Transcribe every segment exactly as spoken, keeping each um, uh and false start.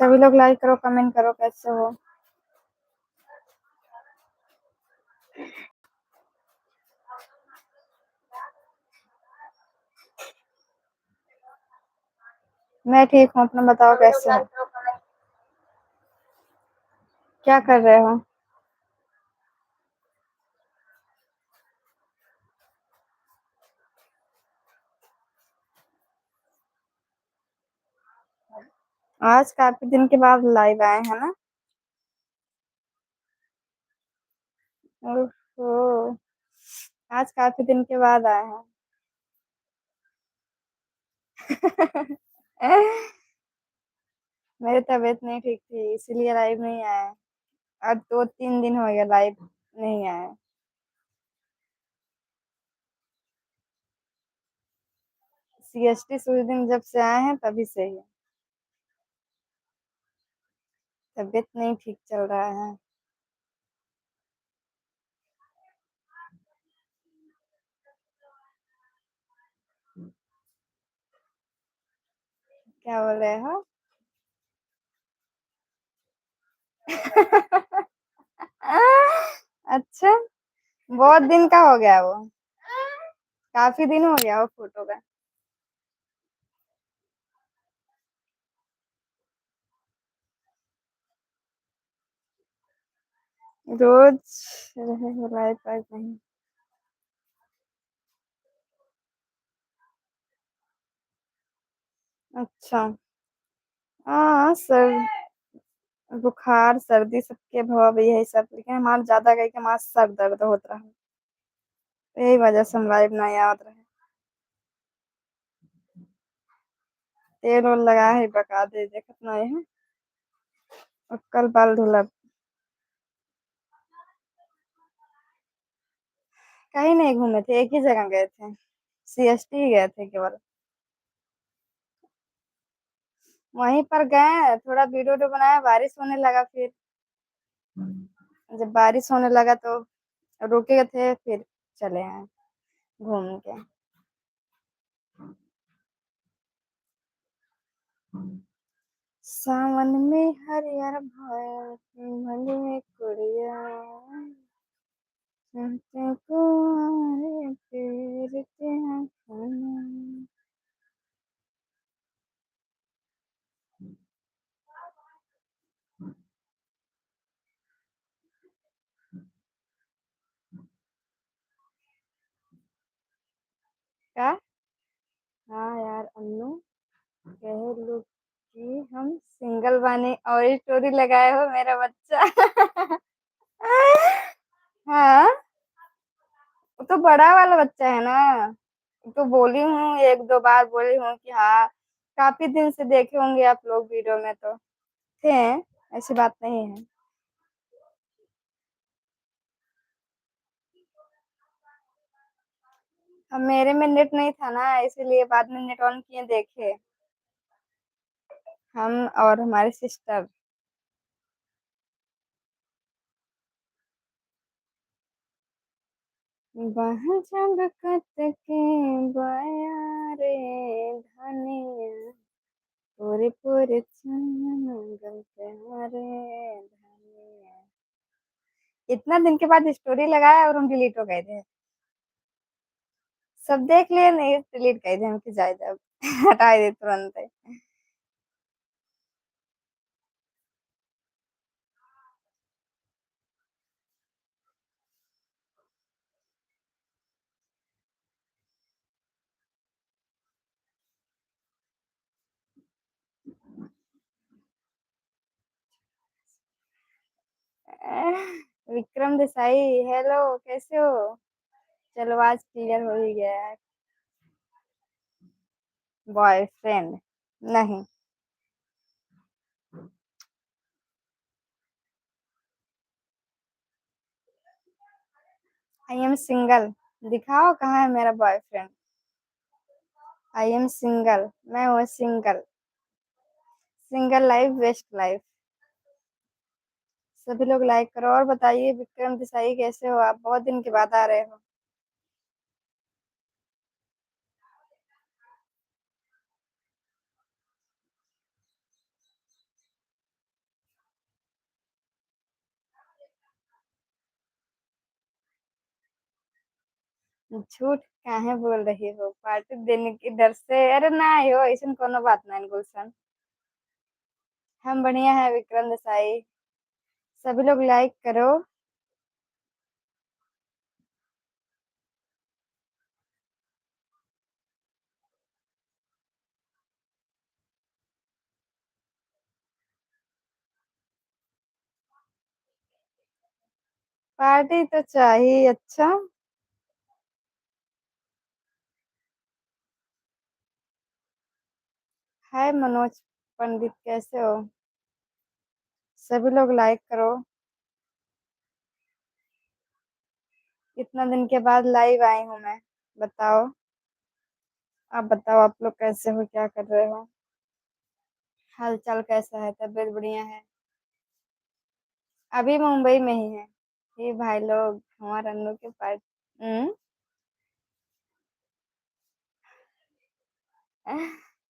सभी लोग like करो, comment करो, कैसे हो? मैं ठीक हूँ, अपना बताओ, कैसे हो? क्या कर रहे हो? आज काफी दिन के बाद live आए हैं ना? ओहो, आज काफी दिन के बाद आए हैं। मेरी तबीयत नहीं ठीक थी, इसीलिए live नहीं आया। आज दो तीन दिन हो गया live नहीं आया। सीएसटी सूर्यदेव जब से आए हैं, तभी से ही तबीयत नहीं ठीक चल रहा है। क्या बोल रहे हो? अच्छा, बहुत दिन का हो गया वो, काफी दिन हो गया वो फोटो का। रोज रहे हो live पर नहीं? अच्छा। हाँ, सर, बुखार, सर्दी सबके भवा भी यही सब, लेकिन हमार ज्यादा करके हमार सर दर्द होत रहा, यही वजह से हम live नहीं आवत रहे। तेल वेल लगा है, बका दे, देखत नहीं है। अब कल बाल धुलब। कहीं नहीं घूमे थे, एक ही जगह गए थे, सीएसटी ही गए थे केवल। वहीं पर गए, थोड़ा वीडियो वीडियो बनाया, बारिश होने लगा। फिर जब बारिश होने लगा तो रुके थे, फिर चले आए घूम के। सावन में हरियर भयल फूल में कुड़िया, चढ़ते कुआरे पेड़ के हथना। का? हाँ यार अन्नू, कहे लोग कि हम सिंगल बानी और स्टोरी लगाए हो मेरा बच्चा। हाँ, वो तो बड़ा वाला बच्चा है ना, तो बोली हूँ, एक दो बार बोली हूँ कि हाँ, काफी दिन से देखे होंगे आप लोग वीडियो में, तो थे, ऐसी बात नहीं है। अब मेरे में नेट नहीं था ना, इसीलिए बाद में नेट ऑन किए देखे हम और हमारे सिस्टर। बाह जग कत के बया रे धनिया, पूरे पूरे चंदन गल प्यारे धनिया। इतना दिन के बाद स्टोरी लगाया और हम डिलीट हो गए थे। सब देख लिए, नहीं डिलीट कर दे, हमके जाए दे, हटा दे तुरंत। विक्रम देसाई, हेलो, कैसे हो? चलो, आज क्लियर हो ही गया है। बॉयफ्रेंड? नहीं। I am single। दिखाओ कहाँ है मेरा बॉयफ्रेंड। I am single, मैं हूँ सिंगल। सिंगल लाइफ, बेस्ट लाइफ। सभी लोग लाइक करो और बताइए विक्रम देसाई कैसे हो आप, बहुत दिन के बाद आ रहे हो। झूठ काहे बोल रही हो? पार्टी देने के डर से? अरे ना हो, ऐसन कोनो बात नहीं गुलशन। हम बढ़िया है विक्रम देसाई। सभी लोग लाइक करो। पार्टी तो चाहिए। अच्छा, हाय मनोज पंडित, कैसे हो? सभी लोग लाइक करो। इतना दिन के बाद लाइव आई हूँ मैं। बताओ, आप बताओ, आप लोग कैसे हो, क्या कर रहे हो, हाल चाल कैसा है, तबीयत बढ़िया है? अभी मुंबई में ही है। ये भाई लोग हमारा अन्नू के पार्ट हम्म।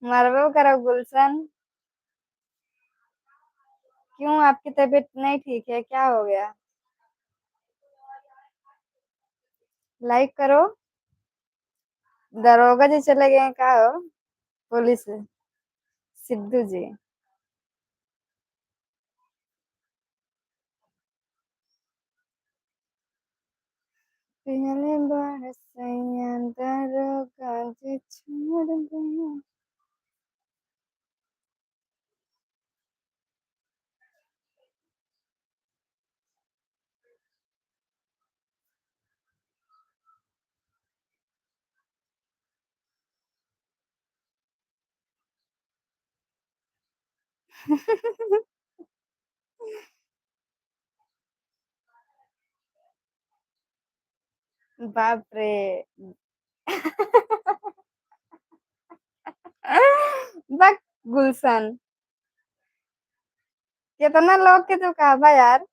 मरबो करो गुलशन। क्यों, आपकी तबीयत नहीं ठीक है, क्या हो गया? लाइक करो। दरोगा जी चले गए का हो? पुलिस सिद्धू जी। पहले बार सैया दरोगा जी छोड़ दे। बाप रे। बक गुलशन, कितना लोग के तू कहबा यार।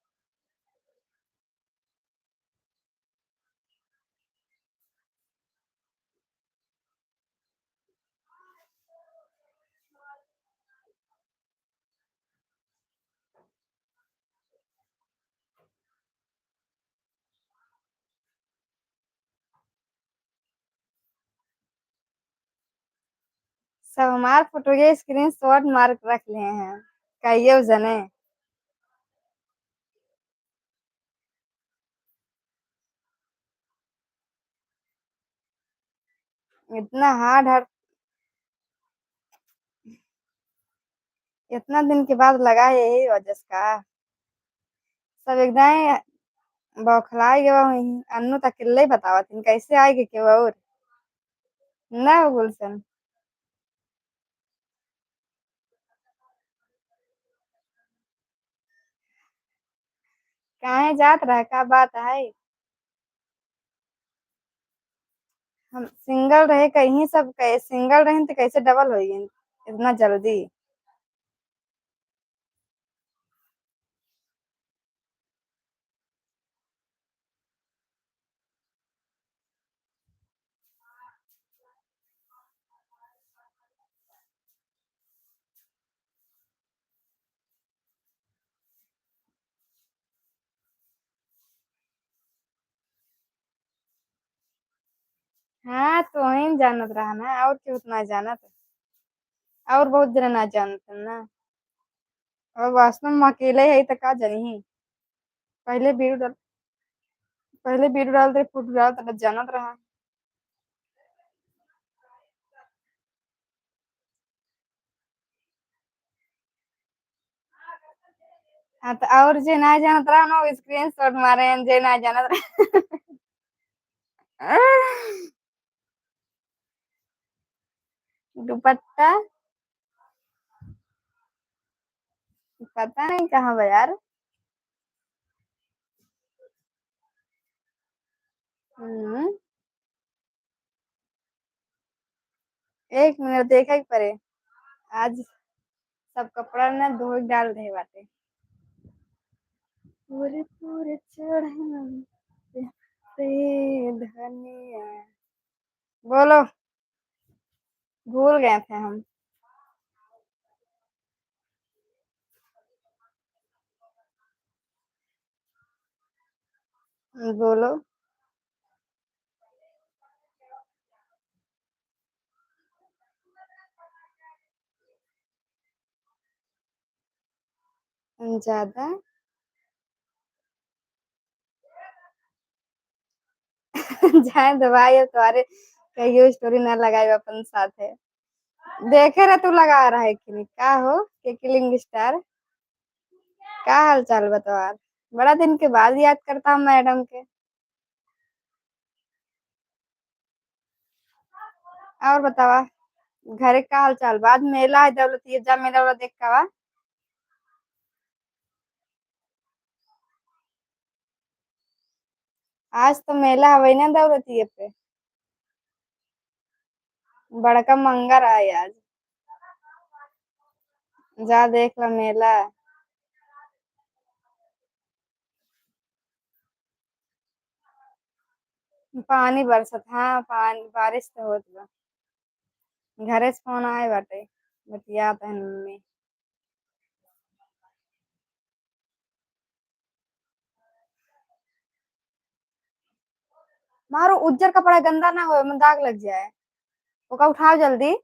सब हमार फोटो के स्क्रीनशॉट मार के रख ले हैं, कहियो जने। इतना हार्ड हार्ड, इतना दिन के बाद लगा है यही वजह से का। सब एकदम बौखलाए गवा हुई। अन्नू त अकेले ही बतावत हिन, कैसे आए के केहू और? ना हो गुलशन। काहे जात रहा, का बात है? हम सिंगल रहे, कहीं सब कै-, सिंगल रहे तो कैसे डबल हो गई इतना जल्दी? हाँ, तोहिन जानत रहा ना, और केहू त ना जानत, और बहुत जना ना जानत ना। और वास्तव में अकेले है त का जानी, पहले वीडियो डाल, पहले वीडियो डालत रहे, फोटो डालत रहे, जानत रहा। हाँ, त और जे ना जानत रहा ना, वो स्क्रीनशॉट मारे हैं, जे ना जानत रहा। दुपट्टा पता नहीं कहाँ बा यार। हम्म, एक मिनट देखे के पड़े। आज सब कपड़ा ना धोए के डाल रहे बाटे। पूरे पूरे चढ़न पे धनिया। बोलो, भूल गए थे हम। बोलो। ज्यादा जाए दो भाई, अब तुम्हारे कहियो स्टोरी ना लगाए अपन साथे। देखे रह तू लगा रहा है कि नहीं? का हो के किलिंग स्टार, का हाल चाल बा तोहार? बड़ा दिन के बाद याद करता हम मैडम के। और बतावा, घरे का हाल चाल बा? आज मेला है दौलतिया, जा मेला वाला देख का बा। आज तो मेला हवे ना दौलतिया पे, बड़का मंगर है आज, जा देख ला मेला। पानी बरसत, हाँ, पानी, बारिश तो होत बा। घरे से फोन आए बाटे, बतियात हन मम्मी। मारो उज्जर कपड़ा गंदा ना होए, ओमे दाग लग जाए, ओका उठाओ जल्दी।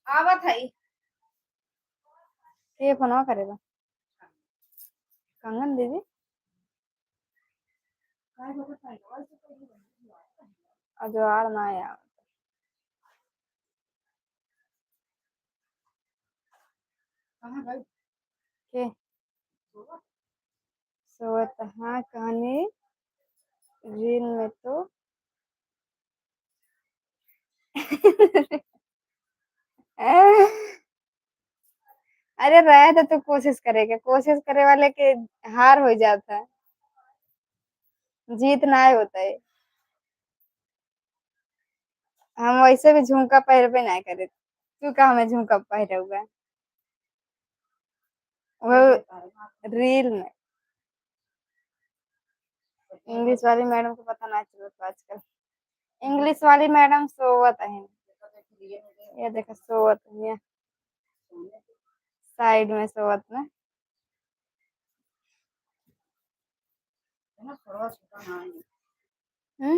आवत है। के फोनवा करे बा? कंगन दीदी? अजवाड़ ना आया। के? सोवत, हाँ, कहनी रील में तो। अरे रहे तो तू कोशिश करे के, कोशिश करे वाले के हार हो जाता है, जीत ना होता है। हम वैसे भी झुमका पहिरबे ना करे, तू का हमें झुमका पहिरौगा? वो रील में इंग्लिश वाली मैडम को पता ना चलत बा आजकल। इंग्लिश वाली मैडम सोवत है, ये देखो सोवत है, साइड में सोवत ना। हम्म?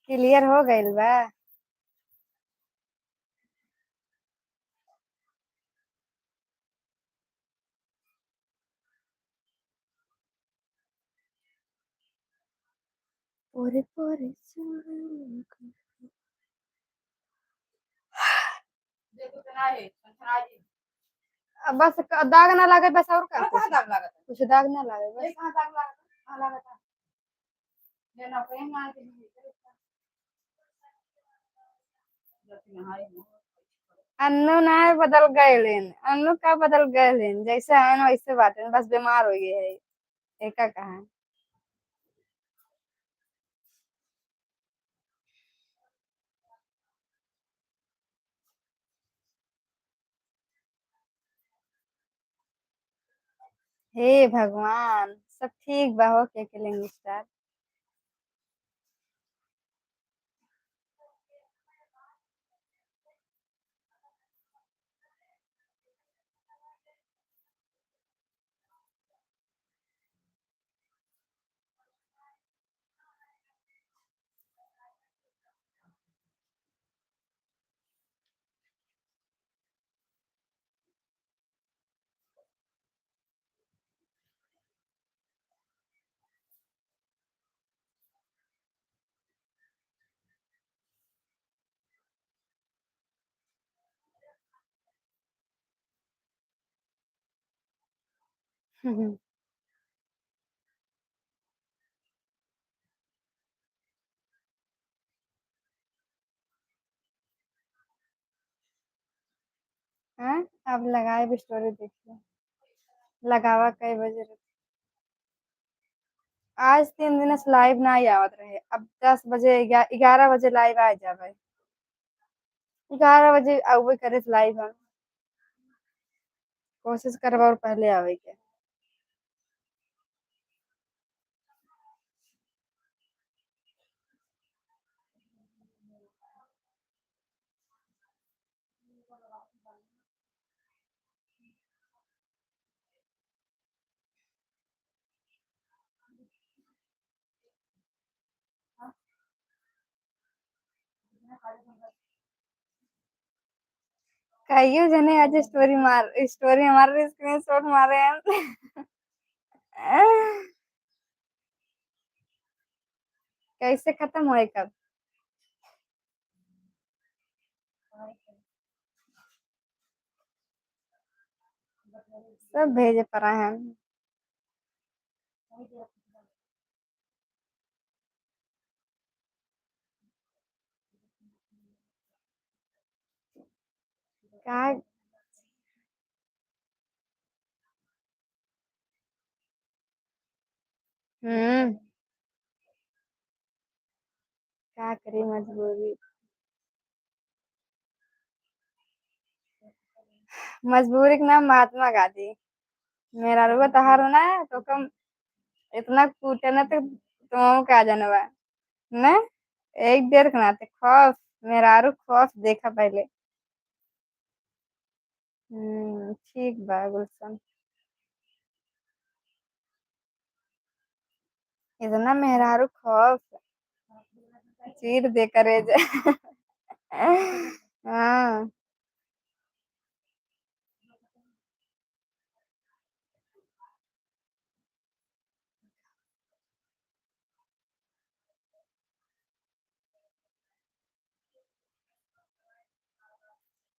क्लियर हो गइल बा। पोरे पोरे सुन। अब बस क-, दाग ना लागे बस, और का? कहाँ कुछ? दाग लागत है? कुछ दाग ना लागे बस। ये कहाँ दाग लागत है? कहाँ लागत है? ये ना कहीं ना आके नहीं। अन्नू ना बदल गए लेन, अन्नू का बदल गए लेन, जैसे हैं वैसे बाटे, बस बीमार हो गए है, एका कहा। हे भगवान, सब ठीक बा हो, के के लेंगे स्टार। हम्म। हाँ, अब लगाए भी स्टोरी देखिए। लगावा कई बजे रहे? आज तीन दिन से लाइव ना आवत रहे, अब दस बजे, ग्या-, ग्यारह बजे लाइव आ जावे। ग्यारह बजे आवे करे लाइव हम। कोशिश करब और पहले आवे के। कहियो जने आज स्टोरी मार, स्टोरी हमारे स्क्रीनशॉट मारे हैं। कैसे खत्म होए कब? सब भेजे पड़ा है। का? हम्म। का करी मजबूरी। मजबूरी के नाम महात्मा गांधी। मेहरारुआ तहार हो ना, तो कम इतना कूटे ना, तो तुम का जानवा ना। एक बेर के नाते खौफ, मेहरारू खौफ देखा पहले। हम्म, ठीक बा गुलशन। इतना मेहरारू खौफ, चीर दे करेज। हाँ।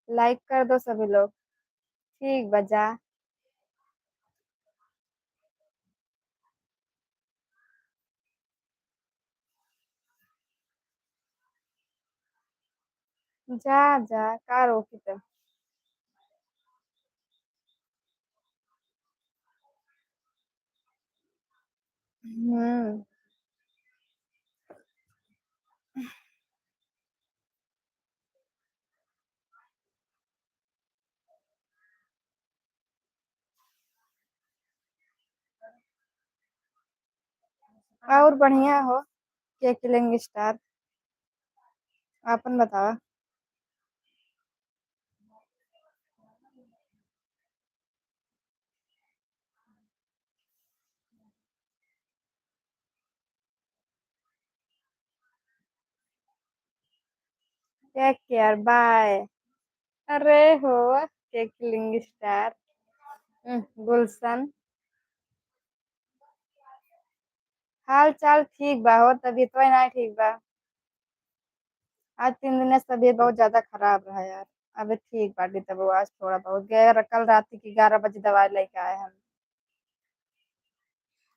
लाइक कर दो सभी लोग। ठीक बा जा। जा, जा, का रोकी त? हम्म। और बढ़िया हो, के किलिंग स्टार, आपन बतावा। Take care, bye। अरे हो, के किलिंग स्टार, हम्म, गुलशन। हाल चाल ठीक बा हो, तबीयतवा ना ठीक बा। आज तीन दिन से तबीयत बहुत ज्यादा खराब रहा यार। अबे ठीक बाटी तब आज थोड़ा बहुत गए, कल रात की ग्यारह बजे दवाई लेके आए हम।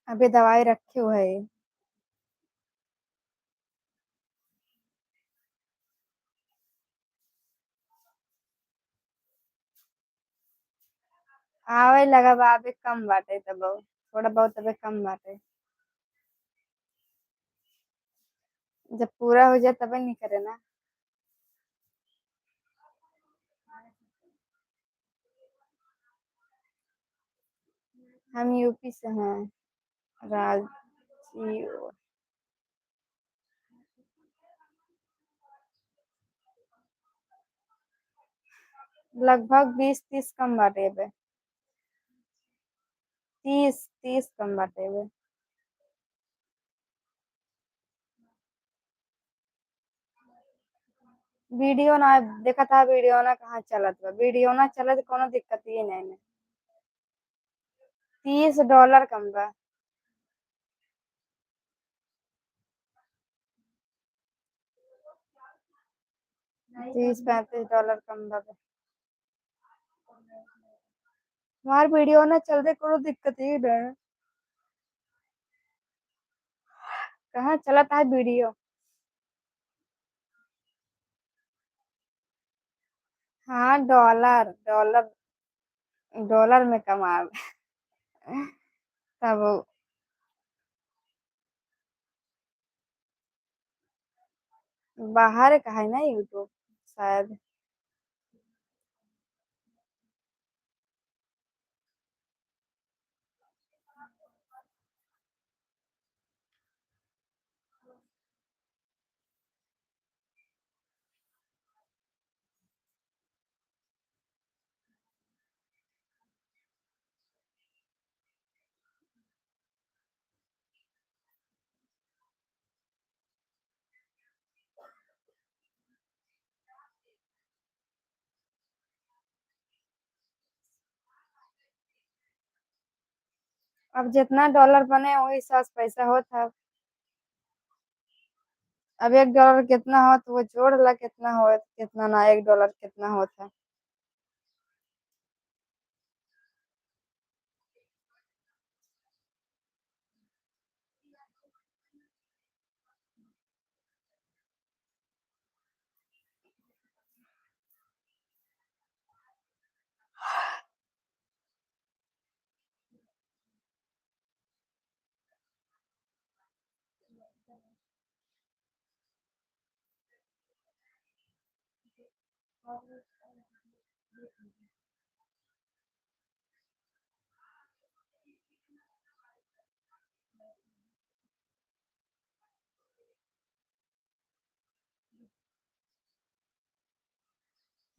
अबे दवाई रखे हुए है। आवे लगा बा, अबे कम बाटे तब, थोड़ा बहुत अबे कम बाटे। जब पूरा हो जाए तबे निकले ना। हम यूपी से हैं, रांची। लगभग बीस तीस कम बाटे बे। तीस, तीस कम बाटे बे। वीडियो ना देखा था, वीडियो ना कहाँ चलत बा, वीडियो ना चलत, कोनो दिक्कत ही नहीं है। तीस डॉलर कम बा। तीस पैंतीस डॉलर कम बा। हमार वीडियो ना चलते कोनो दिक्कत ही ना। कहाँ चलत है वीडियो? हाँ, डॉलर, डॉलर, डॉलर में कमाब। तब बाहर का है ना YouTube शायद। अब जितना डॉलर बने, वही हिसाब से पैसा होत है। अब एक डॉलर कितना होत, वो जोड़ ला, कितना होत, कितना ना, एक डॉलर कितना होत है।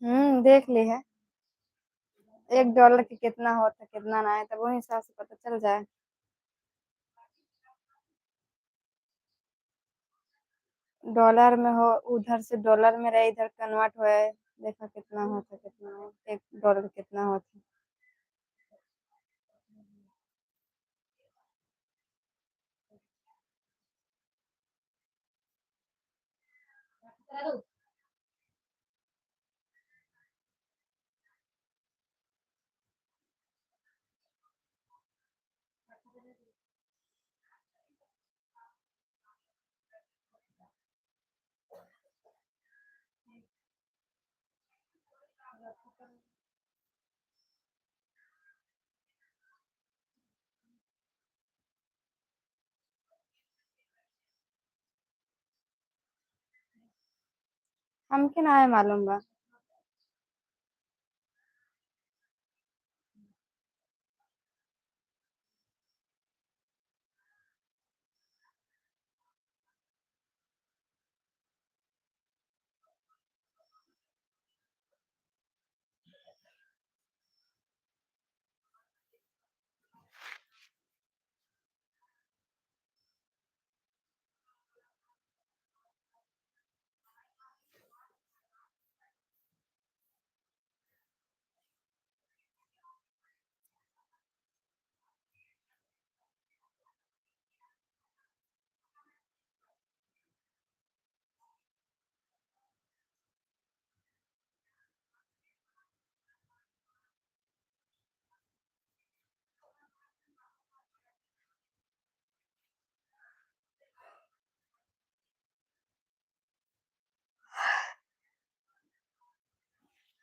हम्म, देख ली है, एक डॉलर के कितना होता, कितना ना है, तब वही हिसाब से पता चल जाए। डॉलर में हो, उधर से डॉलर में रहे, इधर कन्वर्ट होए, देखा कितना होता, कितना हो, एक डॉलर कितना होता। हमके ना है मालूम बा।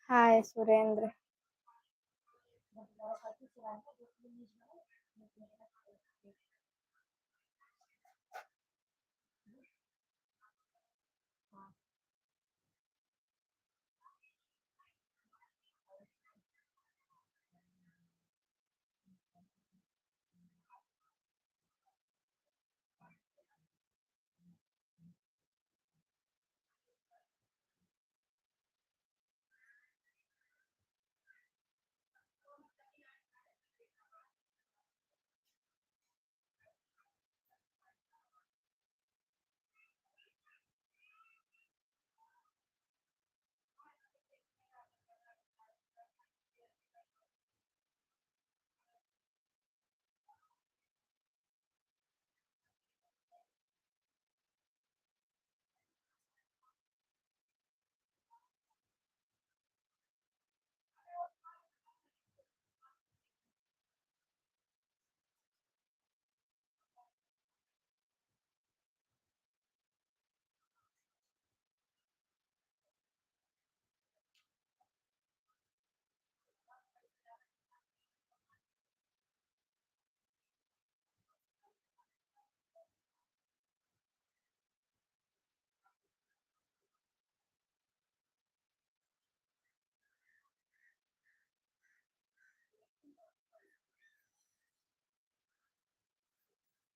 हाय सुरेंद्र।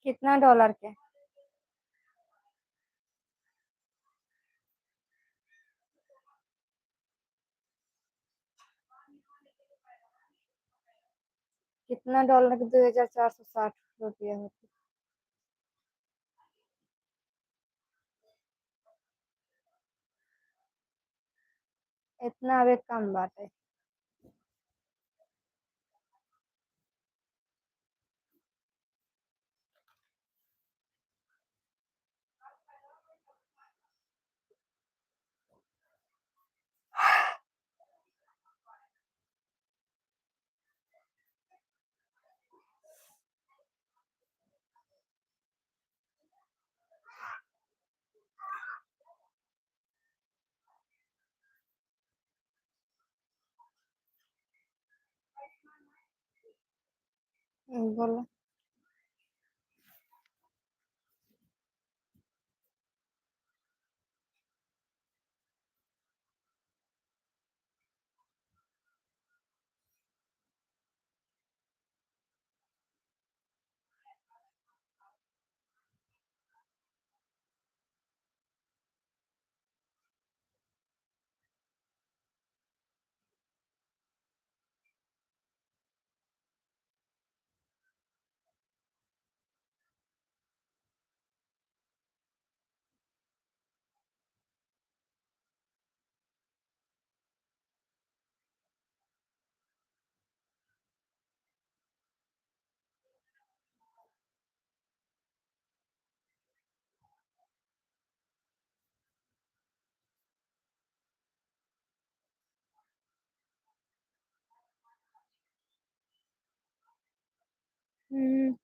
कितना डॉलर के? कितना डॉलर के दो हजार चार सौ साठ रुपया होते? इतना अब एक काम बाटे। हम्म, बोलो। हम्म,